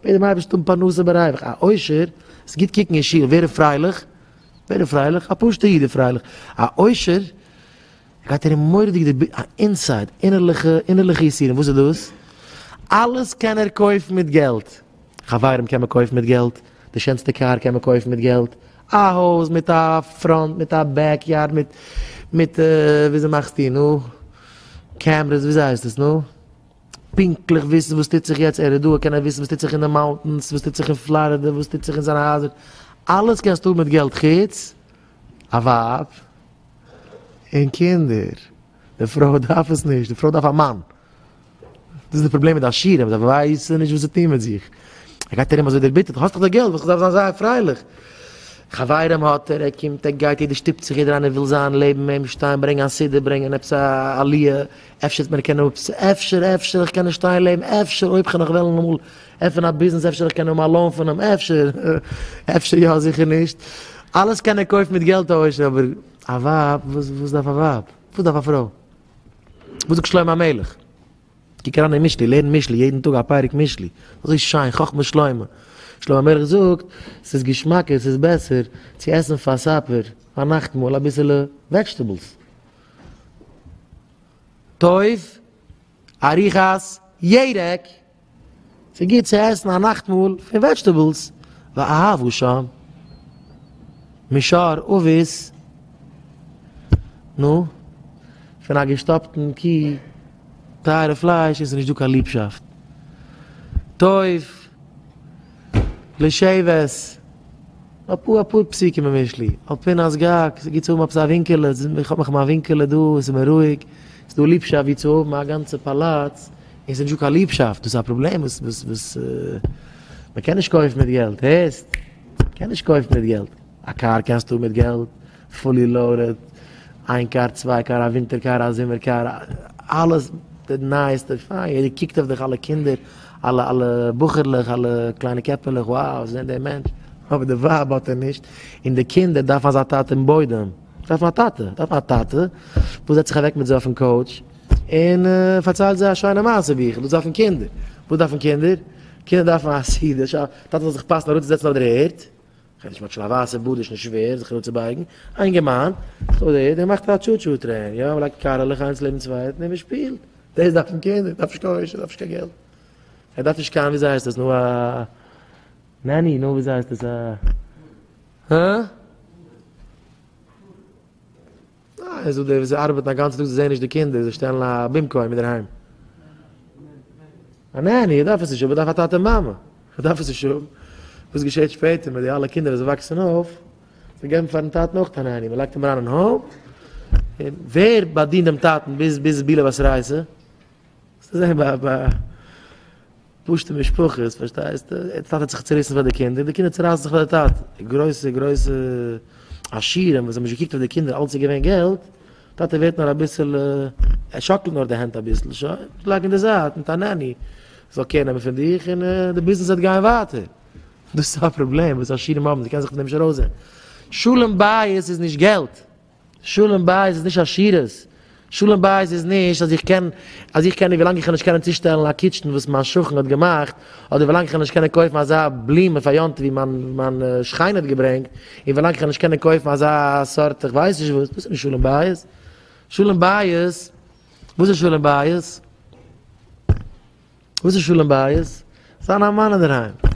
בעט דעם אייבערשטן האבן פרנסה בריווח, א עושר, עס איז גוט קוקן אין שול, ווער איז פרייליך? ווער איז פרייליך? א פשוט'ע איד איז פרייליך, א עושר גייט ארום מורא'דיג די inside, אינערליכע, אינערליכע יסורים, וואס איז דאס? אלעס קען ער קויפן מיט געלט, חברים קען מען קויפן מיט געלט, די שענסטע קאר קען מען קויפן מיט געלט, א הויז מיט א front מיט א backyard מיט מיט וויאזוי מאכסטו נו? cameras וויאזוי הייסט עס נו? פונקטליך וויסן וואס טוט זיך יעצט, ער איז דא ער קען וויסן וואס טוט זיך אין די mountains, וואס טוט זיך אין פלארידע, וואס טוט זיך אין זיינע הייזער, אלעס קענסטו האבן מיט געלט חוץ א ווייב און קינדער, די פרוי דארף עס נישט, די פרוי דארף א מאן. דאס איז די פראבלעם מיט די עשירים, זיי ווייסן נישט וואס צו טון מיט זיך. ער גייט ארום אזוי דערביטערט, האסט דאך די געלט, וואס כ'דארף זיין זייער פרייליך. חברים האט ער, ער קומט, ער גייט, יעדער שטופט זיך, יעדער איינער וויל זיין לעבן אים שטיין, ברענגען א סידור, ברענגען עפעס א עליה, אפשר וועט מען קענען עפעס, אפשר, אפשר איך קען נישט שטיין לעבן, אפשר אויב כ'וועל נאך וועלן אמאל עפענען א ביזנעס, אפשר איך קען האבן א loan פון אים, אפשר, אפשר יא, זיכער נישט. אלעס קען ער קויפן מיט געלט א עושר, אבער א ווייב, וואס וואס דארף א ווייב? וואס דארף א פרוי? וואס זאגט שלמה המלך? קוק אריין אין משלי, לערן משלי יעדן טאג א פרק משלי, אזוי שיין, חכמת שלמה. שלמה המלך זאגט, ס'איז געשמאקער, ס'איז בעסער צו עסן פאר supper, פאר נאכטמאל אביסעלע vegetables. טוב ארוחת ירק. ס'איז גוט צו עסן א נאכטמאל פון vegetables, ואהבה שם, משור אבוס, נו, פון א געשטאפטן קי, טייערע פלייש, איז נישט דא קיין ליבשאפט. טוב לשבת, אפאר אפאר פסוקים אין משלי, על פינת גג, ס'איז גוט צו האבן עפעס א ווינקעלע, איך האב מיך מיין ווינקעלע דא, עס איז מיר רואיג, ס'איז דא ליבשאפט ווי צו האבן א גאנצע פאלאץ, און ס'איז נישטא קיין ליבשאפט, דאס איז א פראבלעם וואס וואס וואס מ'קען נישט קויפן מיט געלט, הערסט? מ'קען נישט קויפן מיט געלט, א קאר קענסטו האבן מיט געלט, fully loaded, איין קאר, צוויי קאר, א ווינטער קאר, א זומער קאר, אלעס די נייעסטע, פיין, יעדער קוקט אויף דיך, אלע קינדער, אלע אלע בחור'לעך, אלע קליינע קעפעלעך, wow, זען דעם מענטש, אבער די ווייב האט ער נישט, און די קינדער דארפן אזא טאטע אין בוידעם, דארפן א טאטע, דארפן א טאטע וואס זעצט זיך אוועק מיט זיי אויפן couch, און פארציילט זיי א שיינע מעשה ביכל, דאס דארפן קינדער, וואס דארפן קינדער? קינדער דארפן א סעודה, טאטע זאל זיך פאסן אראפצוזעצן אויף דער ערד, כ'רעד נישט מ'האט שוין א ווייסע בארד איז שוין שווער זיך אראפצובייגן, א אינגערמאן זיצט אויף דער ערד און מאכט א choo-choo train, יא, מ'לייגט קארעלעך איינס לעבן צווייטן און מ'שפילט, דאס דארפן קינדער, דארף נישט קיין עושר, דארף נישט קיין געלט, ער דארף נישט קיין וויאזוי הייסט עס נו א nanny, נו וויאזוי הייסט עס א הא? ניין, ס'איז דא די וואס ארבעטן א גאנצן טאג זיי זעען נישט די קינדער, זיי שטעלן א במקום אינדערהיים. א nanny, ער דארף עס נישט האבן, ער דארף א טאטע מאמע, ער דארף עס נישט האבן. וואס געשעט שפעטער מיט די אלע קינדער וואס וואקסן אויף, זיי געבן פארן טאטן אויך א nanny, מען לייגט אים אריין אין home, און ווער באדינט דעם טאטן ביז ביז בעילא בת רייסא? וועסטו זען ביי ביי פשוטע משפחות, פארשטייסטו? דער טאטע האט זיך צוריסן פאר די קינדער, די קינדער צורייסן זיך פאר די טאטע. גרויסע גרויסע עשירים וואס האבן נישט געקוקט אויף די קינדער, אלץ איז געווען געלט, טאטע ווערט נאר אביסל, ער שאקלט נאר די הענט אביסל, שוין, לייג אין די זייט מיט א nanny, זאל care נעמען פון דיך, און די ביזנעס וועט גיין ווייטער. דאס איז א פראבלעם וואס עשירים האבן, זיי קענען זיך פון דעם נישט ארויסזען. שלום בית איז נישט געלט. שלום בית איז נישט עשירות, שלום בית איז נישט אז איך קען, אז איך קען ווילאנג איך וועל נישט קענען צושטעלן א kitchen וואס מיין שכן האט געמאכט, אדער ווילאנג איך וועל נישט קענען קויפן אזא בלומען פאר יום טוב ווי מיין מיין שכן האט געברענגט, און ווילאנג איך וועל נישט קענען קויפן אזא סארט איך ווייס נישט וואס, דאס איז נישט שלום בית. שלום בית, וואס איז שלום בית? וואס איז שלום בית? זיין א מאן אינדערהיים.